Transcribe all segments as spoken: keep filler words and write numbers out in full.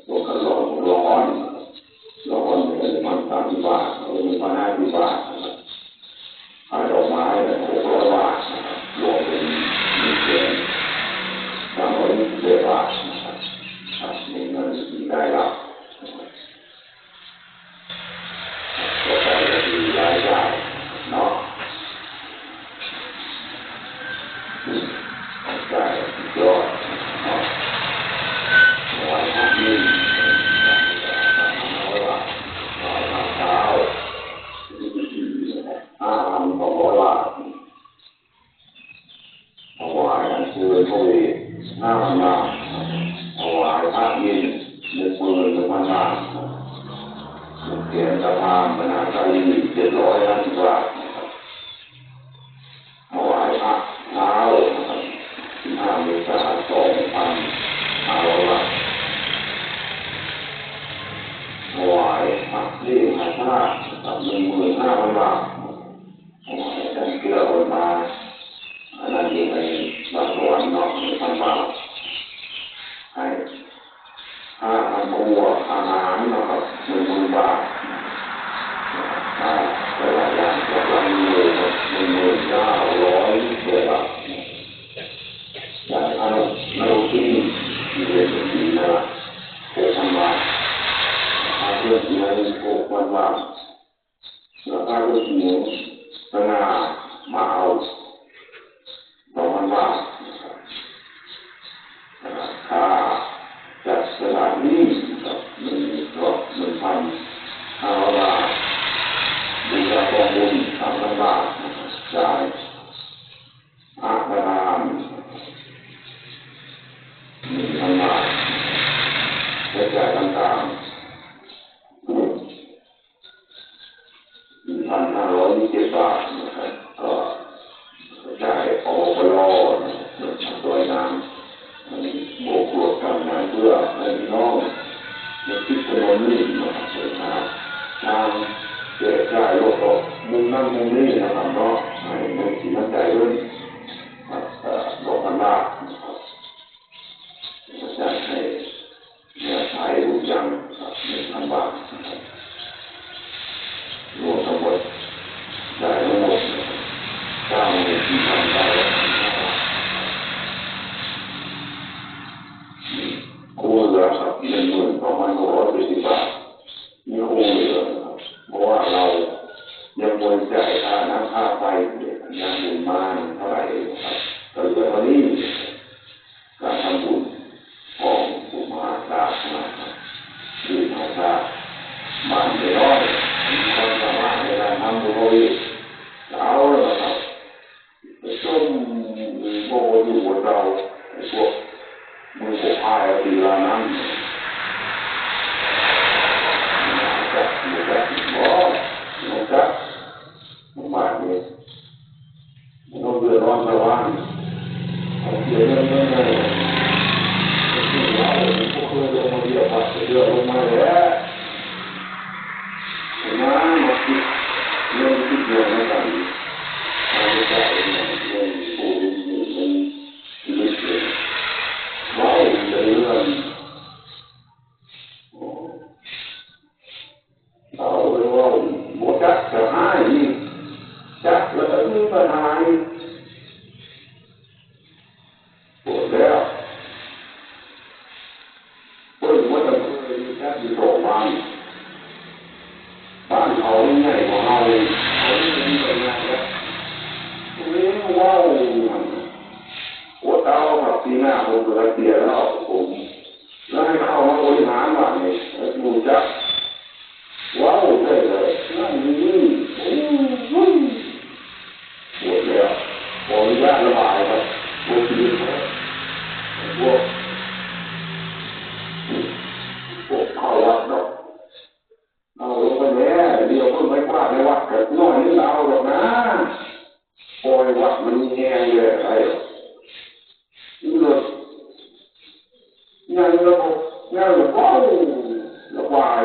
รวมกันหลอกหลอกอ่อนหลอกอ่อนเป็นหนึ่งพันสามสิบบาทหรือหนึ่งพันห้าสิบบาทนะครับขายดอกไม้เนี่ยหกร้อยบาทนะครับรวมเป็นหนึ่งแสนสามร้อยยี่สิบเจ็ดบาทนะครับครับนี่เงินที่ได้รับนะครับต่อไปก็คือรายจ่ายเนาะ ใช่ยอดเนาะถวายพระเย็นสามร้อยบาทถวายพระเช้าห้าพันสองร้อยบาทถวายอัญเชิญพระเวทห้าพันบาทถวายพระเย็นหนึ่งหมื่นหนึ่งพันบาทเขียนสภาพมหาชาลีเจ็ดร้อยห้าสิบบาท ถวายพระเช้านะครับสิบห้าเมษาสองพันห้าร้อยบาทถวายพระเทพาชาตินะครับหนึ่งหมื่นห้าพันบาทถวายอาจารย์เกลือคนมาอันนั้นอยู่ในวัดสวรรค์เนาะหนึ่งพันบาทให้ ค่าทำครัวอาหารนะครับหนึ่งหมื่นบาทค่าแต่ละอย่างจากร้านเมนูหนึ่งหมื่นเก้าร้อยเจ็ดบาทจ่ายค่าน้ำมันที่เรียนที่ดีนะครับหกพันบาทค่าเครื่องเสียงหกพันบาท ราคาลูกหมูสง่ามาเอาสองพันบาทนะครับราคาจัดสถานที่นะครับหนึ่งรอบหนึ่งพันห้าร้อยบาทบูชากองบุญสามพันบาทนะครับจ่ายพระประธานหนึ่งพันบาทใช้จ่ายต่างๆ หนึ่งพันห้าร้อยยี่สิบเจ็ดบาทนะครับก็จ่ายอปลนะครับส่วนงานบวกรวมกันนะเพื่อให้พี่น้องในทิศถนนนี้นะครับเดินทางทางแจกจ่ายรถออกมุมนั่นมุมนี้นะครับเนาะให้ในสินน้ำใจด้วยครับเอ่อบอกกันว่านะครับจ่ายให้ เนี่ยขายทุกอย่างครับหนึ่งพันบาทนะครับรวมทั้งหมดได้ทั้งหมดนะครับเก้าหมื่นสี่พันเก้าร้อยห้าสิบห้าบาทคงเหลือครับหนึ่งหมื่นสองพันหกร้อยเจ็ดสิบบาทนี่คงเหลือนะครับเพราะว่าเรายังบริจาคค่าน้ำค่าไฟเนี่ยงานบุญมาเท่าไหร่นะครับก็เหลือเท่านี้ การทำบุญของผู้มหาศาสตร์นะครับคือมหาศาสตร์บ้านน้อยมีความสามารถในการทำบุญเอาเองเอาเลยนะครับไปชมพวกอยู่บนเราไอ้พวกมือปกพายเอาตีลานั้นจักอยู่จักบ่จักบาดเนี่ย มันต้องเดือดร้อนชาวบ้านเขาเสียเงินเงินเลยที่เราผมก็เคยลงมาเรียกว่าเดือดลงมาแล้วนะมาคิดเรื่องคิดเรื่องนั้นกันเราจะจ่ายเงินเรื่องผู้เรื่องเรื่องชีวิตเลยเราจะเรื่อง เอาเลยว่าบ่จักจะหายนี่จักแล้วก็มีปัญหาอีกปวดแล้วเพิ่นว่าจะเคยมีจักอยู่สองบ้านบ้านเขาใหญ่กว่าเฮาเขาไม่มีปัญหาแล้วเว้าอยู่หั่นน่ะโอ้เต้าครับปีหน้าผมเกิดเสียแล้วผม แล้วให้เข้ามาบริหารบ้านนี่รู้จักเว้าได้เลยนั่นนี่โอ้ยปวดแล้วขออนุญาตระบายครับพวกนี้พวกพวกเข้าวัดเนาะเอาลงไปแน่เดี๋ยวเพิ่งไปกวาดในวัดกับน้อยนี่เอาหรอกนะปล่อยวัดมันแห้งเลยไอ้นี่เลย ยังระบบยังระบบระบาย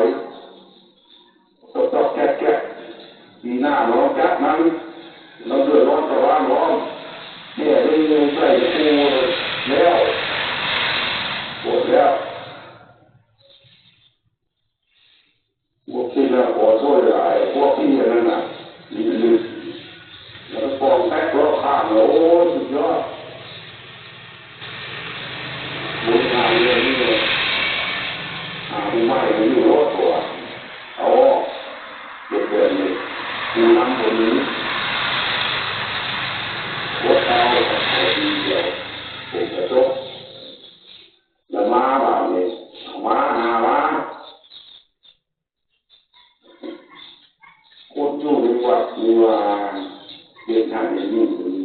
เนี่ยขอโทษหลายพวกพี่นั่นน่ะ แล้วก็ปองแป๊กรอบข้างเลย โอ้ย สุดยอด บริการเรื่องนี้เลย หาผู้ใหม่มาอยู่รอดตัว เอาออก เด็กเกิดเลย ผู้นำคนนี้ หัวเตากับเขาดีเดียว เป็นกระจก แล้วมาบาดนี้ มาหามา คนอยู่ในวัดนี่ว่า เฮ็ดนั่นเฮ็ดนี่ก็มี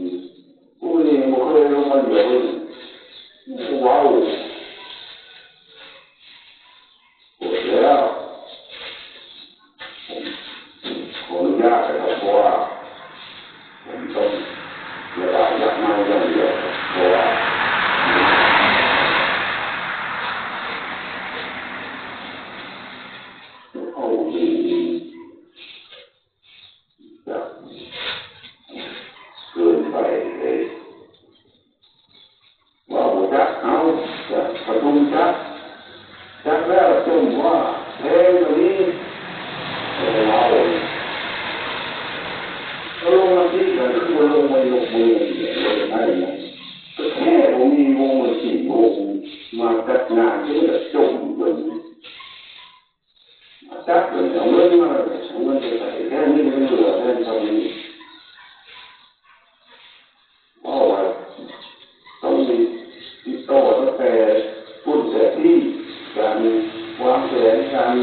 ผู้นี้บ่เคยลงมาเหลียวเลย ว้าว หมดแล้ว ผมขออนุญาตนะครับ เพราะว่าผมต้องระบายอยากเมาอย่างเดียวครับ เพราะว่า เอาดีๆ จะเกินไปเลย ว่าบ่จัก เอา จะประชุมจัก จักแล้วจมว่าแพงกว่านี้ เอา เอาลงมาที่กัน คือบ่ลงมายกมือเนี่ย บ่ได้ไง ก็แค่บ่มีวงมือสี่วง มาจัดงานที่จะจมจน จักเลยเอาเงินมาเลย เอาเงินไปใส่แค่นี้ มันเหลือแค่เท่านี้ เพราะว่าต้องมีติดต่อตั้งแต่รุ่นแต่ที่ การวางแผน การ